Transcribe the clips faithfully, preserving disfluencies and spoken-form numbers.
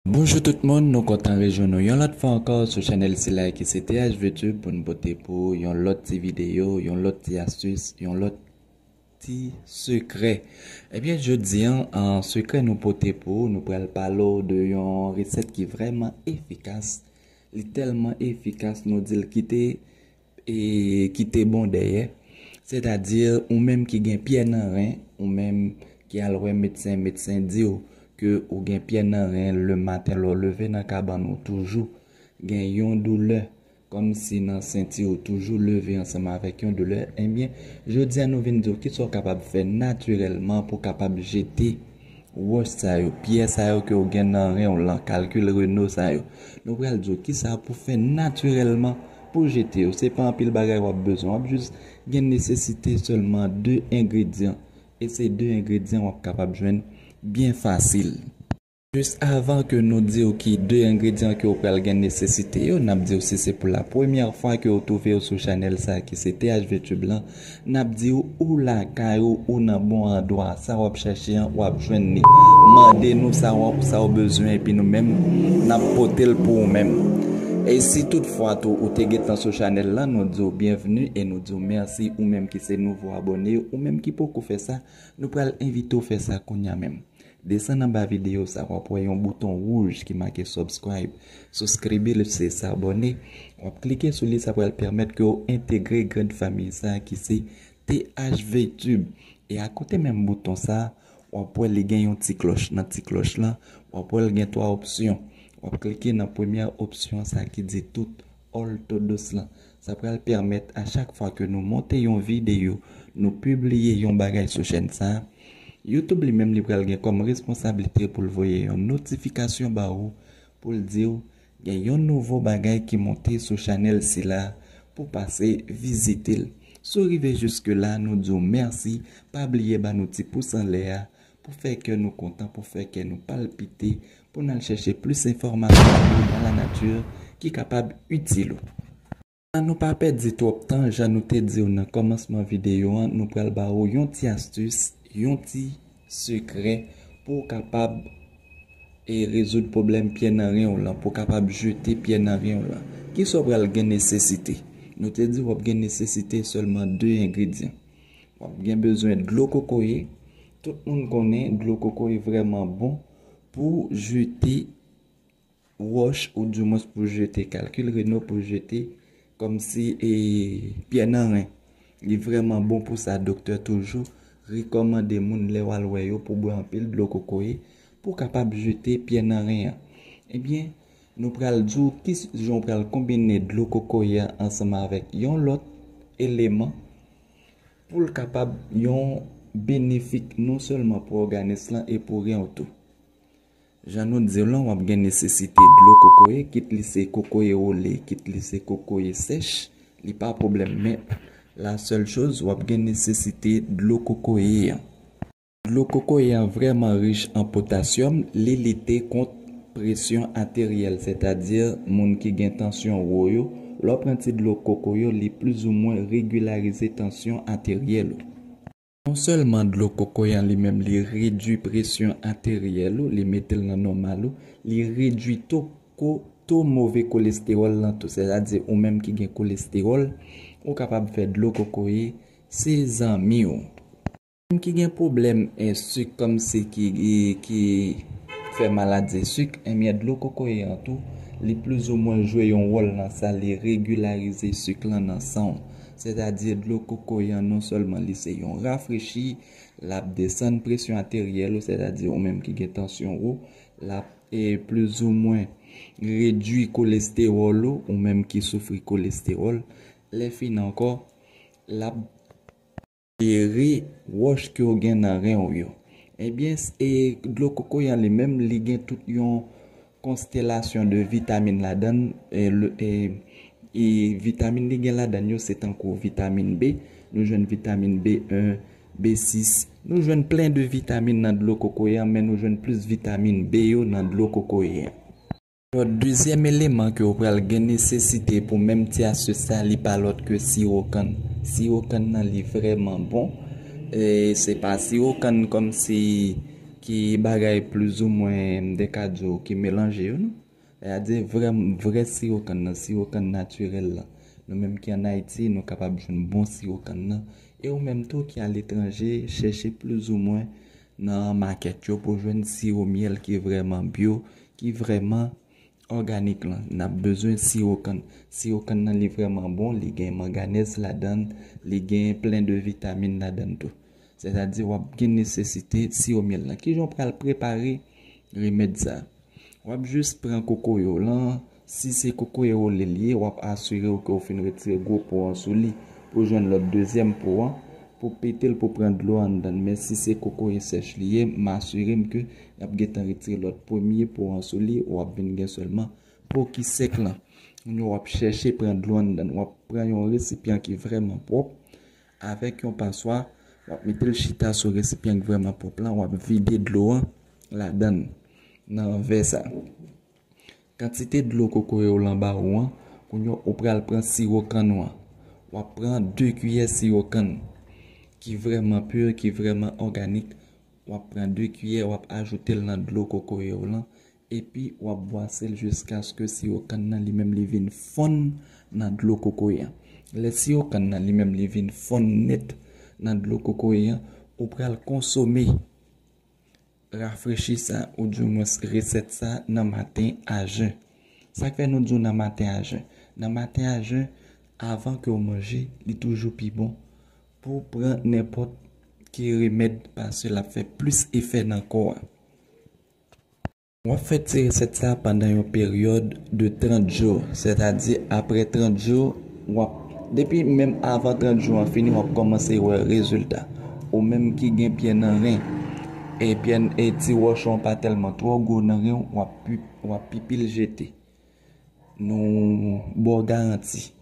Bonjou tout moun, nou kontan rejwenn nou yon lòt fwa ankò sou chanèl sila ki se T H V Tube pou n pote pou yon lòt ti videyo, yon lòt ti astis, yon lòt ti sekrè. Ebyen, jodi an, an sekrè nou pote pou ou, nou pral pale w de yon resèt ki vrèman efikas. Li tèlman efikas, nou di l kite e kite bon dèyè. Sètadi, ou menm ki gen pyè nan ren, ou menm ki al wè medsen, medsen di w ke ou gen pyè nan ren, lematen lè w leve nan kabann ou toujou gen yon doulè, kòmsi nan senti w toujou leve ansanm avèk yon doulè, ebyen, jodi a nou vin di w kisa w kapab fè natirèlman pou w kapab jete wòch sa yo, pyè sa yo ke w gen nan ren w lan, kalkil Reno sa yo. Nou pral di w kisa pou fè natirèlman pou jete yo. Se pa anpil bagay w ap bezwen, w ap jis gen nesesite sèlman de engredyan. E se de engredyan w ap kapab jwenn byen fasil. Jis avan ke nou di w ki de engredyan ke w pral gen nesesite yo, n ap di w si se pou la premyè fwa ke w twouve w sou chanèl sa ki se T H V Tube lan, n ap di w ou lakay ou, ou nan bon andwa, sa w ap chèche an, w ap jwenn li. Mande nou sa w, sa w bezwen, epi nou menm, n ap pote l pou ou menm. E si toutfwa tou ou te gentan sou chanèl lan, nou di w byenvni e nou di w mèsi, ou menm ki se nouvo abòne, ou menm ki poko fè sa, nou pral envite w fè sa kounye a menm. Desann anba videyo sa, w ap wè yon bouton wouj ki make subscribe. Subscribe se s'abonner. W ap klike sou li, sa pral pèmèt ke w entegre grand fanmi sa ki se T H V Tube. E akote menm bouton sa, w ap wè li gen yon ti klòch. Nan ti klòch lan, w ap wè l gen twa opsyon. W ap klike nan premyè opsyon sa ki di tout, all, todos lan. Sa pral pèmèt a chak fwa ke nou monte yon videyo, nou pibliye yon bagay sou chèn sa, YouTube li menm li pral gen kòm responsablite pou l voye yon notifikasyon ba ou, pou l di w gen yon nouvo bagay ki monte sou chanèl sila pou pase vizite l. Si w rive jiske la, nou di w mèsi, pa bliye ba nou ti pous anlè a pou fè kè nou kontan, pou fè kè nou palpite, pou n al chèche plis enfòmasyon nan la nati ki kapab itil ou. San nou pa pèdi twòp tan, jan nou te di w nan kòmansman videyo an, nou pral ba ou yon ti astis, yon ti sekrè pou w kapab e rezoud pwoblèm pyè nan ren w lan, pou w kapab jete pyè nan ren w lan. Kisa w pral gen nesesite? Nou te di w ap gen nesesite sèlman de engredyan. W ap gen bezwen dlo kokoye. Tout moun konnen dlo kokoye vrèman bon pou jete wòch, oudimwens pou jete kalkil Reno, pou jete kòmsi e pyè nan ren. Li vrèman bon pou sa. Doktè toujou rekòmande moun lè w al wè yo pou bwè anpil dlo kokoye pou w kapab jete pyè nan ren an. Ebyen, nou pral di w ki jan w pral konbine dlo kokoye a ansanm avèk yon lòt eleman pou l kapab yon benefik non sèlman pou òganis lan e pou ren w tou. Jan nou di w lan, w ap gen nesesite dlo kokoye, kit li se kokoye wole, kit li se kokoye sèch, li pa pwoblèm. Men, la sèl choz, w ap gen nesesite dlo kokoye an. Dlo kokoye an vrèman rich an potasyòm, li lite kont presyon ateryèl, sètadi moun ki gen tansyon wo yo, lè w pran ti dlo kokoye, li plizoumwen regilarize tansyon ateryèl ou. Non sèlman dlo kokoye an li menm li redui presyon ateryèl ou, li mete l nan nòmal ou, li redui to, ko, to move kolestewòl lan tou. Sètadi ou menm ki gen kolestewòl, ou kapab fè dlo kokoye se zanmi w. Moun ki gen pwoblèm e sik kòmsi ki, ki fè maladi sik, ebyen dlo kokoye an tou, li plizoumwen jwe yon wòl nan sa, li regilarize sik lan nan san w. Sètadi dlo kokoye an non sèlman li se yon rafrechi, l ap desann presyon ateryèl ou, sètadi ou menm ki gen tansyon wo, l ap e plizoumwen redui kolestewòl ou, ou menm ki soufri kolestewòl. Lè fini ankò, l ap jere wòch ke w gen nan ren w yo. Ebyen, e dlo kokoye an li menm, li gen tout yon konstelasyon de vitamin ladan l, e, e, e vitamin li gen ladan l yo, se tankou vitamin B, nou jwenn vitamin B en, B sis, nou jwenn plen de vitamin nan dlo kokoye an, men nou jwenn plis vitamin B yo nan dlo kokoye an. Alò, dezyèm eleman ke w pral gen nesesite pou menm ti astis sa, li pa lòt ke siwo kann. Siwo kann nan, li vrèman bon. E se pa siwo kann kòmsi ki bagay plizoumwen m te ka di w ki melanje yo non. Sètadi vrè, vrè siwo kann nan, siwo kann natirèl la. Nou menm ki ann Ayiti, nou kapab jwenn bon siwo kann nan. E ou menm tou ki aletranje, chèche plizoumwen nan makèt yo pou jwenn siwo myèl ki vrèman byo, ki vrèman òganik lan. N ap bezwen siwo kann. Siwo kann nan li vrèman bon, li gen manganèz ladan l, li gen plen de vitamin ladan l tou. Sètadi w ap gen nesesite siwo myèl lan. Kijan w pral prepare remèd sa? W ap jis pran kokoye w lan, si se kokoye w li ye, w ap asire w ke w fin retire gwo po an sou li pou jwenn lòt dezyèm po an, pou pete l pou pran dlo anndan l. Men si se kokoye sèch li ye, m asire m ke y ap gentan retire lòt premye po an sou li, w ap vin gen sèlman po ki sèk lan. Kounye a w ap chèche pran dlo anndan l. W ap pran yon resipyan ki vrèman pwòp, avèk yon paswa, w ap mete l chita sou resipyan ki vrèman pwòp lan, w ap vide dlo an ladan l, nan vè sa. Kantite dlo kokoye w lan ba ou an, kounye a ou pral pran siwo kann ou an. W ap pran de kiyè siwo kann ki vrèman pi, ki vrèman òganik. W ap pran de kiyè, w ap ajoute l nan dlo kokoye w lan, epi w ap bwase l jiskaske siwo kann nan li menm li vin fonn nan dlo kokoye an. Lè siwo kann nan li menm li vin fonn nèt nan dlo kokoye an, ou pral konsome rafrechi sa, oudimwens resèt sa nan maten a jen. Sa k fè nou di w nan maten a jen? Nan maten a jen, avan ke w manje, li toujou pi bon pou w pran nenpòt ki remèd, paske l ap fè plis efè nan kò a. W ap fè ti resèt sa pandan yon peryòd de trant jou, sètadi apre trant jou, w ap, depi menm avan trant jou an fini, w ap kòmanse wè rezilta. Ou menm ki gen pyè nan ren, e pyè, e ti wòch ou an pa tèlman twò gwo nan ren w, w ap pi, w ap pi pil jete. Nou ba w garanti.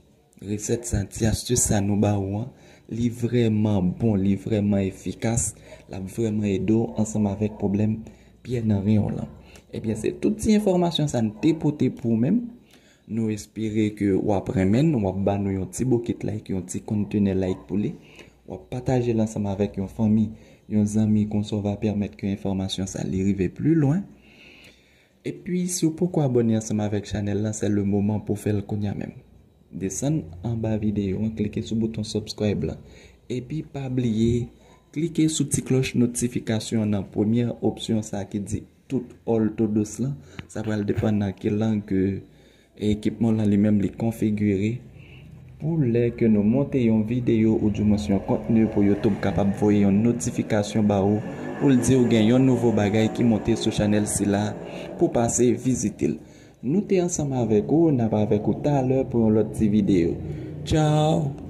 Resèt sa, ti astis sa nou ba ou an, li vrèman bon, li vrèman efikas, l ap vrèman ede w ansanm avèk pwoblèm pyè nan ren w lan. Ebyen, se tout ti enfòmasyon sa n te pote pou ou menm. Nou espere ke w ap renmen l, w ap ba nou yon ti bokit like, yon ti kontenè like pou li. W ap pataje l ansanm avèk yon fanmi, yon zanmi, konsa w va pèmèt ke enfòmasyon sa li rive pli lwen. Epi, si w poko abòne ansanm avèk chanèl lan, se le moman pou w fè l kounye a menm. Desann anba videyo an, klike sou bouton subscribe lan. Epi, pa bliye, klike sou ti klòch notifikasyon an nan premyè opsyon sa ki di tout all todos lan. Sa pral depann nan ki lang ke ekipman w lan li menm li konfigire. Pou lè ke nou monte yon videyo oudimwens yon kontni pou YouTube kapab voye yon notifikasyon ba ou, pou l di w gen yon nouvo bagay ki monte sou chanèl sila, pou pase vizite l. Nou te ansanm avèk ou, n ap avèk ou talè pou yon lòt ti videyo. Tchaw!